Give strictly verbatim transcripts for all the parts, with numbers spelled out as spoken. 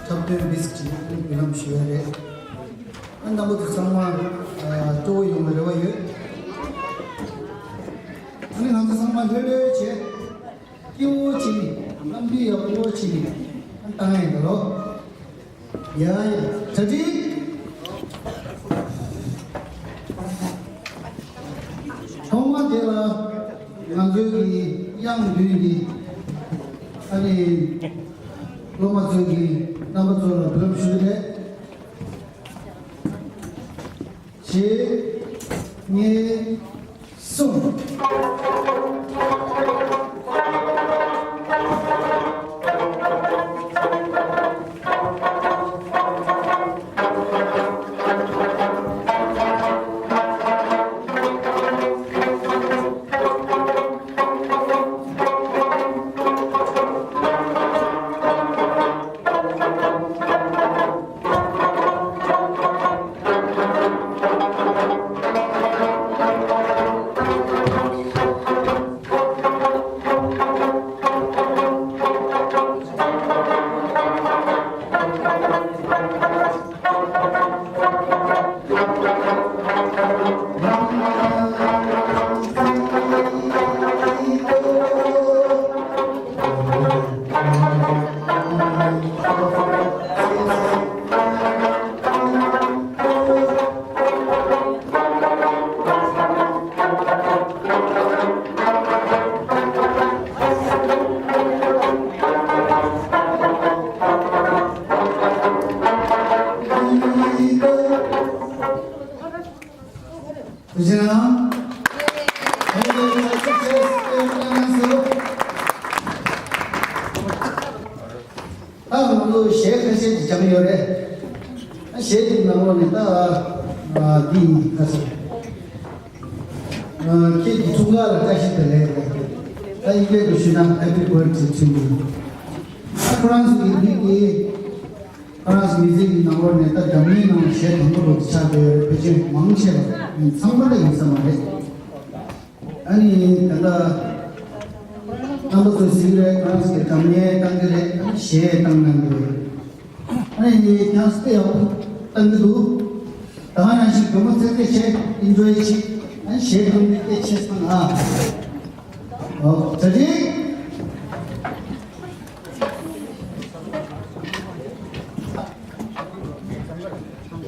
འཁྲབ་སྟོན་བི་སི་ཅིག་འབུལ་ལམ་ཞུ་ཡ་རེད། ཨ་རྣམ་པ་ཚོ་ཚང་མ་ཨ་སྤྲོ་བོ་ཡོང་བའི་རེ་བ་ཡོད། ཨ་ནི་ང་ཚོ་ཚང་མ་ལྷོད་ལྷོད་བྱས། སྐྱིད་པོ་བྱས་ནས་རྣམ་འགྱུར་ཡག་པོ་བྱས་ནས་ཨ་བཏང་ཡ་ཡིན་ད་ལོ། ཡ་ཡ་གྲ་སྒྲིག་ཐོག་མ་དེ་ལ་ང་ཚོའི་གི་དབྱངས་འདུས་ཀྱི་ཨ་ནི་སློབ་མ་ཚོའི་གི་རྣམ་པ་ཚོ་ལ་འབུལ་ལམ་ཞུ་གི་རེད། གཅིག་གཉིས། གསུམ། ཐུགས་རྗེ་གནང་། ད་ང་ཚོ་གཞས་ཁ་ཤས་ཅིག་སྦྱངས་ཡོད་རེད། གཞས་དེའི་ནང་ལོགས་ནས་ད་འདི་ཡིན་ཁ་ཤས། ཁྱེད་ཀྱི་འཁྲུངས་སྐར་ལ་བཀྲ་ཤིས་བདེ་ལེགས་རེད། ད་དབྱིན་སྐད་དུ་ཞུས་ན་Happy Birthday to you། ད་ཁོ་རང་ཚོ་གི་འདི་གི་ཁོ་རང་ཚོ་མི་ཚེ་གི་ནང་ལོགས་ནས་ད་འཛམ་གླིང་ནང་གཞས་དང་པོ་ལོ་དེ་ཆགས་བསྡད་ཡོད་རེད། ཕལ་ཆེར་མང་ཆེ་བ་ཚང་མ་ལ་ཡིན་ས་མ་རེད། ཨ་ནི་ད་ལྟ་རྣམ་པ་ཚོས་གཟིགས་རེད། ཁོ་རང་ཚོ་གི་སྒྲ་སྙན་བཏང་གི་རེད། ཨ་ནི་གཞས་བཏང་གནང་གི་རེད། ཨ་ནི་ཐང་སྟེ་ཡག་པོ་བཏང་གི་འདུག་ད་ག་ནང་བཞིན་སྒྲོལ་མ་ཚེ་ཚེ་བྱས་ཨིན་ཇོའི་བྱས། ཨ་ནི་གཞས་བཏང་གི་སྐད་ཆེ་སོང་ཨ། ཨོ་ད་ཅི།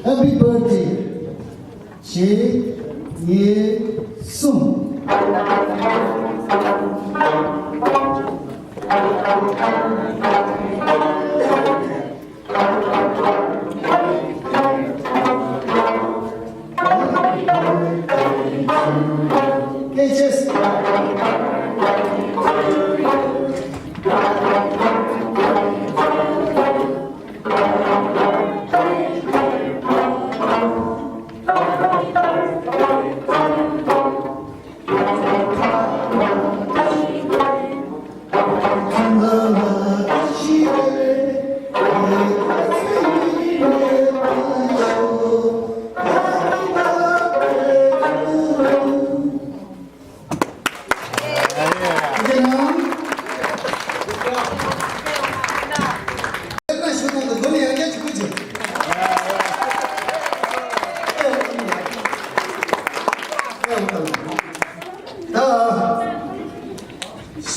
Happy birthday། གཅིག་གཉིས། གསུམ། སྐད་ཆ།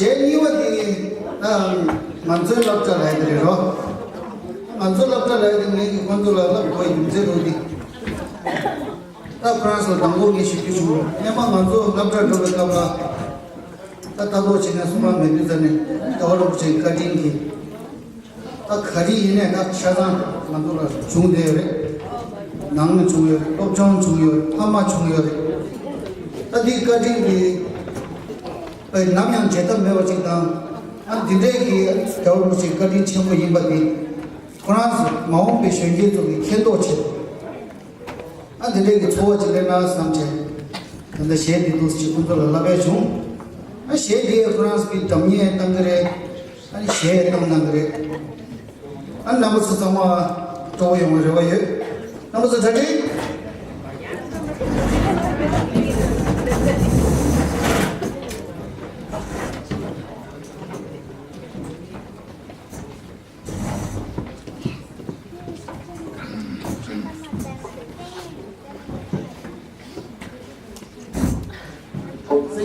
གཞས་གཉིས་པ་དེ་ང་ཚོའི་སློབ་གྲྭ་ལ་ཡོད་རེད་རོ། ང་ཚོའི་སློབ་གྲྭ་ལ་ཡོད་དེ་ངས་ཀྱི་ཁོང་ཚོ་ལ་སློབ་དགོས་ཡིན་ཚེ་རོ་དེ། ད་ཁོ་རང་ཚོ་དང་པོ་ངས་ཞུ་རྒྱུ་བྱུང་། སྔོན་མ་ང་ཚོ་སློབ་གྲྭ་འགྲོ་བའི་སྐབས་ལ་ད་ལྟ་ལོ་བྱས་ན་སུ་མ་མེད་དུས་ཙ་ནས་རྒྱལ་བ་རིན་པོ་ཆེའི་བཀའ་དྲིན་གྱིས། ད་ག་རེ་ཡིན་ནའི་ད་ཆ་ཚང་ང་ཚོ་ལ་བྱུང་བསྡད་ཡོད་རེད། ནང་ནས་བྱུང་ཡོད་རེད། སློབ་སྦྱོང་བྱུང་ཡོད་རེད། ཕ་མ་བྱུང་ཡོད་རེད། ད་འདིའི་བཀའ་དྲིན་གྱིས་ནམ་ཡང་བརྗེད་ཐབས་མེད་པ་ཅིག་དང་། ཨ་འདི་འདྲའི་གི་རྒྱལ་བ་རིན་པོ་ཆེའི་བཀའ་དྲིན་ཆེན་པོ་ཡིན་པ་དེ་ཁོ་རང་ཚོ་མ་འོངས་པའི་གཞོན་སྐྱེས་ཚོ་གི་མཁྱེན་རྟོགས་བྱེད། ཨ་འདི་འདྲའི་གི་ཚོར་བ་ཅིག་སླེབས་ན་བསམ་བྱས། ད་ལྟ་གཞས་འདི་འདུག་ཅིག་ཁོང་ཚོ་ལ་བསླབ་ཡས་བྱུང་། ཨ་གཞས་འདི་ཡང་ཁོ་རང་ཚོ་གི་སྒྲ་སྙན་བཏང་གི་རེད། ཨ་ནི་གཞས་བཏང་གནང་གི་རེད། ཨ་ནི་རྣམ་པ་ཚོ་ཚང་མ་སྤྲོ་བོ་ཡོང་བའི་རེ་བ་ཡོད། རྣམ་པ་ཚོ་གྲ་སྒྲིག་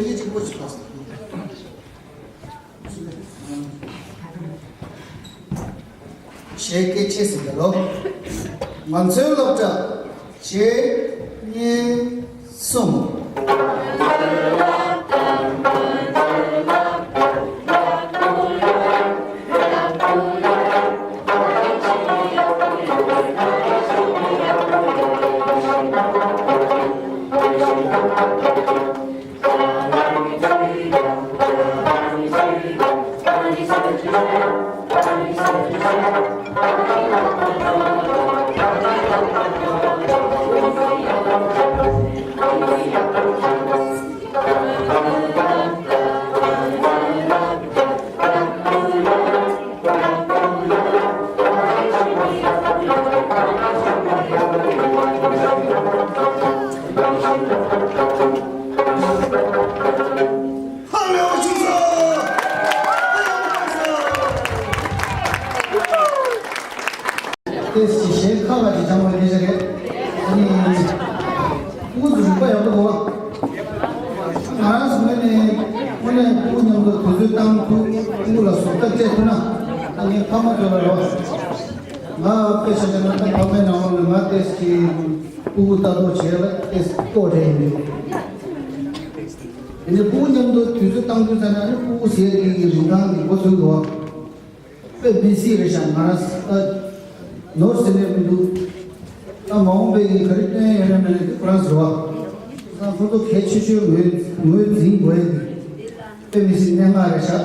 གཉིས་གཅིག་པོ་ཞིག་གཏོང་ཟེར། ཞེས་སྐད་ཆེ་ཟིན་པ་ལོ། ང་ཚོའི་སློབ་གྲྭ། གཅིག་གཉིས་གསུམ། ཏེས་ཀྱི་གཞས་ཁ་ཁ་ཅིག་སྦྱང་བ་ལས་བྱ་རེད། ཨ་ནི། སྤུ་གུ་ཚོ་རིག་པ་ཡག་པོ་འདུག་བ། ང་རང་ཚོ་ངོས་ནས་དངོས་གནས་སྤུ་གུ་མཉམ་དུ་དུས་ཚོད་བཏང་ཐུབ། སྤུ་གུ་ལ་བཟོ་ལྟ་སྤྲད་ཐུབ་ན། ད་ངས་ཕ་མ་ཚོ་ལ་རོགས། ང་དཔེ་ཆ་བྱས་ན་ད་ཕ་མའི་ནང་ལོགས་ནས་ང་ཏེས་ཀྱི་སྤུ་གུ་ལྟ་རྟོག་བྱེད་ལ་ཏེས་ལྟོ་རེད་ཡིན་འདུག་དེ་ནས་སྤུ་གུ་མཉམ་དུ་དུས་ཚོད་བཏང་དུས་ཙམ་ན་ནི་སྤུ་གུ་ཟས་རིགས་ཀྱི་རིན་ཐང་གི་འགོ་ཚུགས་འདུག་བ། དཔེ་མི་སྲིད་རེད་ཤག་ང་རང་ཨ། ནོར་ཟིན་ནས་མི་འདུག་ད་མ་འོངས་པའི་གི་ག་རེ་སྟོན་ཡོད་རེད་མེད་རེད་དེ་ཁོ་རང་ཟེར་བ། ད་ཁོ་ཚོ་གལ་ཆེ་ཤོས་ངོས་ངོས་འཛིན་དགོས་ཡ་དེ་དཔེ་མི་སྲིད་གནད་འགག་རེད་ཤག་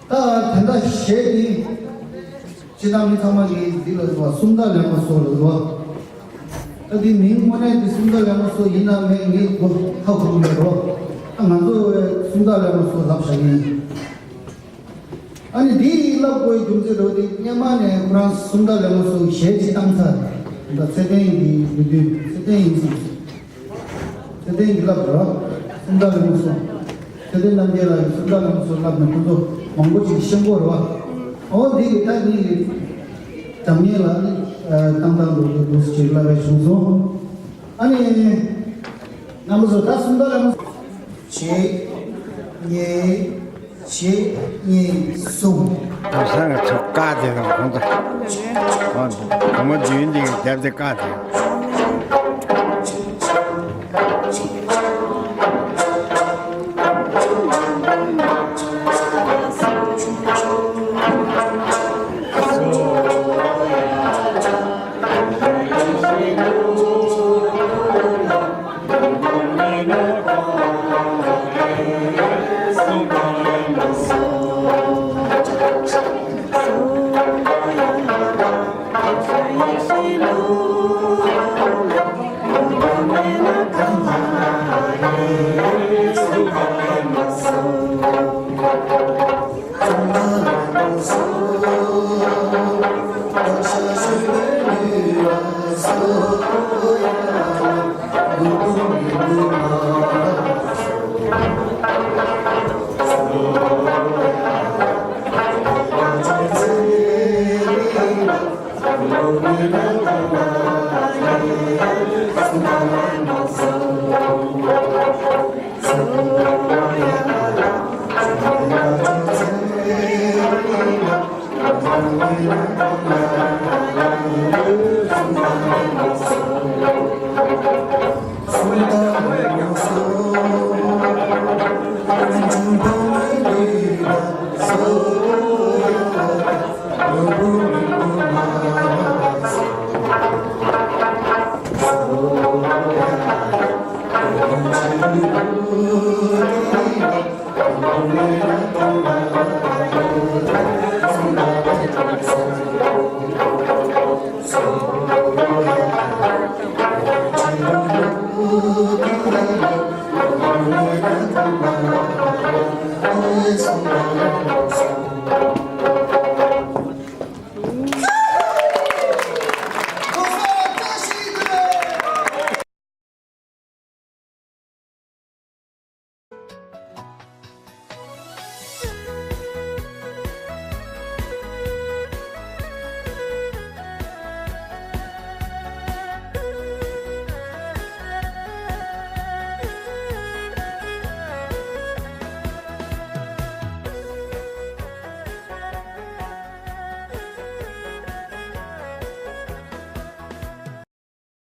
ད་དེ་འདྲ་གཞས་དེ་སྤྱིར་བཏང་མི་ཚང་མ་གིས་འདི་ལ་ཟེར་བ་སུམ་རྟགས་ལེན་པ་སོགས་ལ་ཟེར་བ། ད་འདི་མིང་དངོས་གནས་འདི་སུམ་རྟགས་ལེན་པ་སོགས་ཡིན་ན་མེད་ངས་གོ་ཧ་གོ་གི་མེད་རོ། ད་ང་ཚོ་སུམ་རྟགས་ལེན་པ་སོགས་ལབ་བཞག་ཡིན། ཨ་ནི་འདི་བསླབ་དགོས་རྒྱུ་མཚན་རེད་དེ། སྔོན་མ་ནས་ཁོ་རང་སུམ་རྟགས་ལེན་པ་སོགས་གཞས་ཅིག་བཏང་ཚར། ད་ཚེ་བརྟན་གྱི་ལོ་རྒྱུས། ཚེ་བརྟན་ཡིན་ཙང་། ཚེ་བརྟན་གྱིས་བསླབ་རོགས། སུམ་རྟགས་ལེན་པ་སོགས། ཚེ་བརྟན་རྣམ་རྒྱལ་ལགས་ཀྱིས་སུམ་རྟགས་ལེན་པ་སོགས་བསླབ་ནས་ཁོ་ཚོ་མང་པོ་ཅིག་ཤེས་དགོས་རེད་བ། འོ་འདི་གི་ད་ངེད་ཀྱི་འཇམ་མཉེན་ལགས་ནི་བཏང་སྟངས་འདུག་འདུག་ཅིག་བསླབ་པའི་བྱུང་སོང་། ཨ་ནི། རྣམ་པ་ཚོ་ད་སུམ་རྟགས་ལེན་པ། གཅིག་གཉིས། གཅིག་གཉིས། གསུམ། ད་ས་ང་ཚོ་བཀག་དེ་དང་གོང་དུ། གོང་མ་རྒྱུན་འདི་རྒྱབ་དེ་བཀག་དེ།